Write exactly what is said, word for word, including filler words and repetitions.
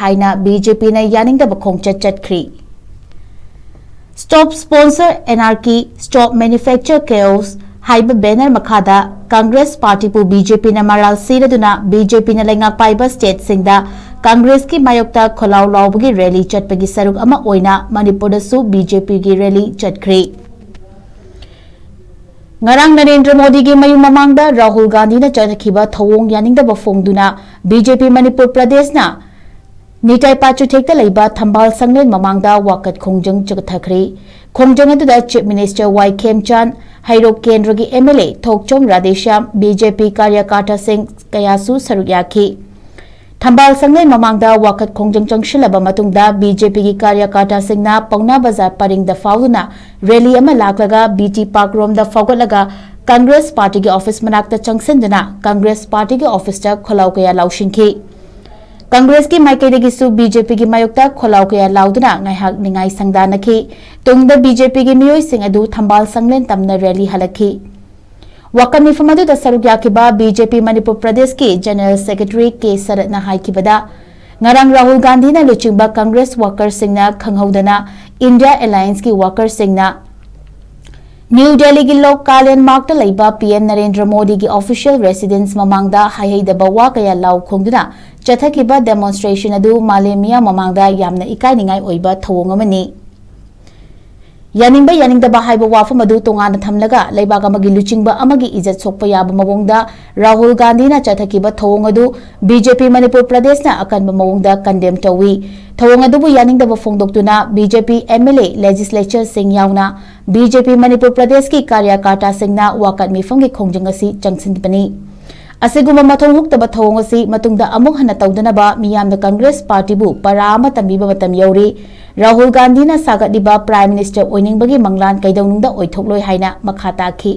ꯍꯥꯏꯅ B J ꯄꯤꯅ ꯌꯥꯅꯤꯡꯗꯕ ꯈꯣꯡꯆꯠ ꯆꯠꯈ꯭ꯔꯤ꯫ Stop Sponsor Anarchy, Stop Manufacture Chaos ꯍꯥꯏꯕ ꯕꯦꯅꯔ ꯃꯈꯥꯗ ꯀꯪꯒ꯭ꯔꯦꯁ ꯄꯥꯔꯇꯤꯕꯨ ꯕꯤ ꯖꯦ ꯄꯤꯅ ꯃꯔꯥꯜ ꯁꯤꯔꯗꯨꯅ ꯕꯤ ꯖꯦ ꯄꯤꯅ ꯂꯩꯉꯥꯛ ꯄꯥꯏꯕ ꯁ꯭ꯇꯦꯠꯁꯤꯡꯗ ꯀꯪꯒ꯭ꯔꯦꯁꯀꯤ ꯃꯥꯌꯣꯛꯇ ꯈꯣꯜꯂꯥꯎ ꯂꯥꯎꯕꯒꯤ ꯔꯦꯂꯤ ꯆꯠꯄꯒꯤ ꯁꯔꯨꯛ ꯑꯃ ꯑꯣꯏꯅ ꯃꯅꯤꯄꯨꯔꯗꯁꯨ ꯕꯤ ꯖꯦ ꯄꯤꯒꯤ ꯔꯦꯂꯤ ꯆꯠꯈ꯭ꯔꯤ꯫ ꯉꯔꯥꯡ ꯅꯔꯦꯟꯗ꯭ꯔ ꯃꯣꯗꯤꯒꯤ ꯃꯌꯨꯝ ꯃꯃꯥꯡꯗ ꯔꯥꯍꯨꯜ ꯒꯥꯟꯙꯤꯅ ꯆꯠꯊꯈꯤꯕ ꯊꯧꯑꯣꯡ ꯌꯥꯅꯤꯡꯗꯕ ꯐꯣꯡꯗꯨꯅ B J P Manipur ꯄ꯭ꯔꯗꯦꯁꯅ Nitai ꯄꯥꯆꯨꯊꯦꯛꯇ ꯂꯩꯕ ꯊꯝꯕꯥꯜ ꯁꯪꯂꯦꯟ ꯃꯃꯥꯡꯗ ꯋꯥꯀꯠ ꯈꯣꯡꯖꯪ ꯆꯠꯊꯈ꯭ꯔꯤ꯫ ꯈꯣꯡꯖꯪ ꯑꯗꯨꯗ ꯆꯤꯐ ꯃꯤꯅꯤꯁꯇꯔ ꯋꯥꯏ ꯈꯦꯝꯆꯥꯟ, ꯍꯩꯔꯣꯛ ꯀꯦꯟꯗ꯭ꯔꯒꯤ M L A Thokchom Radheshyam, B J P ꯀꯥꯔꯌꯀꯥꯔꯇꯥꯁꯤꯡ ꯀꯌꯥꯁꯨ ꯁꯔꯨꯛ ꯌꯥꯈꯤ꯫ ꯊꯝꯕꯥꯜ ꯁꯪꯂꯦꯟ ꯃꯃꯥꯡꯗ ꯋꯥꯀꯠ ꯈꯣꯡꯖꯪ ꯆꯪꯁꯤꯜꯂꯕ ꯃꯇꯨꯡꯗ ꯕꯤ ꯖꯦ ꯄꯤꯒꯤ ꯀꯥꯔꯌꯀꯥꯔꯇꯥꯁꯤꯡꯅ ꯄꯥꯎꯅꯥ ꯕꯖꯥꯔ ꯄꯔꯤꯡꯗ ꯐꯥꯎꯗꯨꯅ ꯔꯦꯂꯤ ꯑꯃ ꯂꯥꯛꯂꯒ ꯕꯤ ꯇꯤ ꯄꯥꯔꯛ ꯔꯣꯝꯗ ꯐꯥꯎꯒꯠꯂꯒ ꯀꯪꯒ꯭ꯔꯦꯁ ꯄꯥꯔꯇꯤꯒꯤ ꯑꯣꯐꯤꯁ ꯃꯅꯥꯛꯇ ꯆꯪꯁꯤꯟꯗꯨꯅ ꯀꯪꯒ꯭ꯔꯦꯁ ꯄꯥꯔꯇꯤꯒꯤ ꯑꯣꯐꯤꯁꯇ ꯈꯣꯜꯂꯥꯎ ꯀꯌꯥ ꯂꯥꯎꯁꯤꯟꯈꯤ꯫ ꯀꯪꯒ꯭ꯔꯦꯁꯀꯤ ꯃꯥꯏꯀꯩꯗꯒꯤꯁꯨ ꯕꯤ ꯖꯦ ꯄꯤꯒꯤ ꯃꯥꯌꯣꯛꯇ ꯈꯣꯜꯂꯥꯎ ꯀꯌꯥ ꯂꯥꯎꯗꯨꯅ ꯉꯥꯏꯍꯥꯛ ꯅꯤꯡꯉꯥꯏ ꯁꯪꯗꯥꯅꯈꯤ꯫ ꯇꯨꯡꯗ ꯕꯤ ꯖꯦ ꯄꯤꯒꯤ ꯃꯤꯑꯣꯏꯁꯤꯡ ꯑꯗꯨ ꯊꯝꯕꯥꯜ ꯁꯪꯂꯦꯟ ꯇꯝꯅ ꯔꯦꯂꯤ ꯍꯜꯂꯛꯈꯤ꯫ ꯋꯥꯀꯠ ꯃꯤꯐꯝ ꯑꯗꯨꯗ ꯁꯔꯨꯛ ꯌꯥꯈꯤꯕ ꯕꯤ ꯖꯦ ꯄꯤ ꯃꯅꯤꯄꯨꯔ ꯄ꯭ꯔꯗꯦꯁꯀꯤ ꯖꯦꯅꯔꯦꯜ ꯁꯦꯀ꯭ꯔꯦꯇꯔꯤ ꯀꯦ ꯁꯔꯠꯅ ꯍꯥꯏꯈꯤꯕꯗ, ꯉꯔꯥꯡ ꯔꯥꯍꯨꯜ ꯒꯥꯟꯙꯤꯅ ꯂꯨꯆꯤꯡꯕ ꯀꯪꯒ꯭ꯔꯦꯁ ꯋꯥꯀꯔꯁꯤꯡꯅ ꯈꯪꯍꯧꯗꯅ ꯏꯟꯗꯤꯌꯥ ꯑꯦꯂꯥꯌꯟꯁꯀꯤ ꯋꯥꯀꯔꯁꯤꯡꯅ ꯅ꯭ꯌꯨ ꯗꯦꯜꯂꯤꯒꯤ ꯂꯣꯛ ꯀꯥꯂꯦꯟ ꯃꯥꯔꯛꯇ ꯂꯩꯕ ꯄꯤ ꯑꯦꯝ ꯅꯔꯦꯟꯗ꯭ꯔ ꯃꯣꯗꯤꯒꯤ ꯑꯣꯐꯤꯁꯤꯌꯦꯜ ꯔꯦꯁꯤꯗꯦꯟꯁ ꯃꯃꯥꯡꯗ ꯍꯩꯍꯩꯗꯕ ꯋꯥ ꯀꯌꯥ ꯂꯥꯎ ꯈꯣꯡꯗꯨꯅ ꯆꯠꯊꯈꯤꯕ ꯗꯦꯃꯣꯟꯁꯇ꯭ꯔꯦꯁꯟ ꯑꯗꯨ ꯃꯥꯂꯦꯝ ꯃꯤꯌꯥꯝ ꯃꯃꯥꯡꯗ ꯌꯥꯝꯅ ꯏꯀꯥꯏꯅꯤꯡꯉꯥꯏ ꯑꯣꯏꯕ ꯊꯧꯑꯣꯡ ꯑꯃꯅꯤ꯫ ꯌꯥꯅꯤꯡꯕ ꯌꯥꯅꯤꯡꯗꯕ ꯍꯥꯏꯕ ꯋꯥꯐꯝ ꯑꯗꯨ ꯇꯣꯉꯥꯟꯅ ꯊꯝꯂꯒ ꯂꯩꯕꯥꯛ ꯑꯃꯒꯤ ꯂꯨꯆꯤꯡꯕ ꯑꯃꯒꯤ ꯏꯖꯠ ꯁꯣꯛꯄ ꯌꯥꯕ ꯃꯑꯣꯡꯗ ꯔꯥꯍꯨꯜ ꯒꯥꯟꯙꯤꯅ ꯆꯠꯊꯈꯤꯕ ꯊꯧꯑꯣꯡ ꯑꯗꯨ ꯕꯤ ꯖꯦ ꯄꯤ ꯃꯅꯤꯄꯨꯔ ꯄ꯭ꯔꯗꯦꯁꯅ ꯑꯀꯟꯕ ꯃꯑꯣꯡꯗ ꯀꯟꯗꯦꯝ ꯇꯧꯏ꯫ ꯊꯧꯑꯣꯡ ꯑꯗꯨꯕꯨ ꯌꯥꯅꯤꯡꯗꯕ ꯐꯣꯡꯗꯣꯛꯇꯨꯅ B J P M L A, ꯂꯦꯖꯤꯁꯂꯦꯆꯔꯁꯤꯡ ꯌꯥꯎꯅ ꯕꯤ ꯖꯦ ꯄꯤ ꯃꯅꯤꯄꯨꯔ ꯄ꯭ꯔꯗꯦꯁꯀꯤ ꯀꯥꯔꯌꯀꯥꯔꯇꯥꯁꯤꯡꯅ ꯋꯥꯀꯠ ꯃꯤꯐꯝꯒꯤ ꯈꯣꯡꯖꯪ ꯑꯁꯤ ꯆꯪꯁꯤꯟꯕꯅꯤ꯫ ꯑꯁꯤꯒꯨꯝꯕ ꯃꯊꯣꯡ ꯍꯨꯛꯇꯕ ꯊꯧꯑꯣꯡ ꯑꯁꯤ ꯃꯇꯨꯡꯗ ꯑꯃꯨꯛ ꯍꯟꯅ ꯇꯧꯗꯅꯕ ꯃꯤꯌꯥꯝꯅ ꯀꯪꯒ꯭ꯔꯦꯁ ꯄꯥꯔꯇꯤꯕꯨ ꯄꯔꯥ ꯑꯃ ꯇꯝꯕꯤꯕ ꯃꯇꯝ ꯌꯧꯔꯦ꯫ ꯔꯥꯍꯨꯜ ꯒꯥꯟꯙꯤꯅ ꯁꯥꯒꯠꯂꯤꯕ ꯄ꯭ꯔꯥꯏꯝ ꯃꯤꯅꯤꯁꯇꯔ ꯑꯣꯏꯅꯤꯡꯕꯒꯤ ꯃꯪꯂꯥꯟ ꯀꯩꯗꯧꯅꯨꯡꯗ ꯑꯣꯏꯊꯣꯛꯂꯣꯏ ꯍꯥꯏꯅ ꯃꯈꯥ ꯇꯥꯈꯤ꯫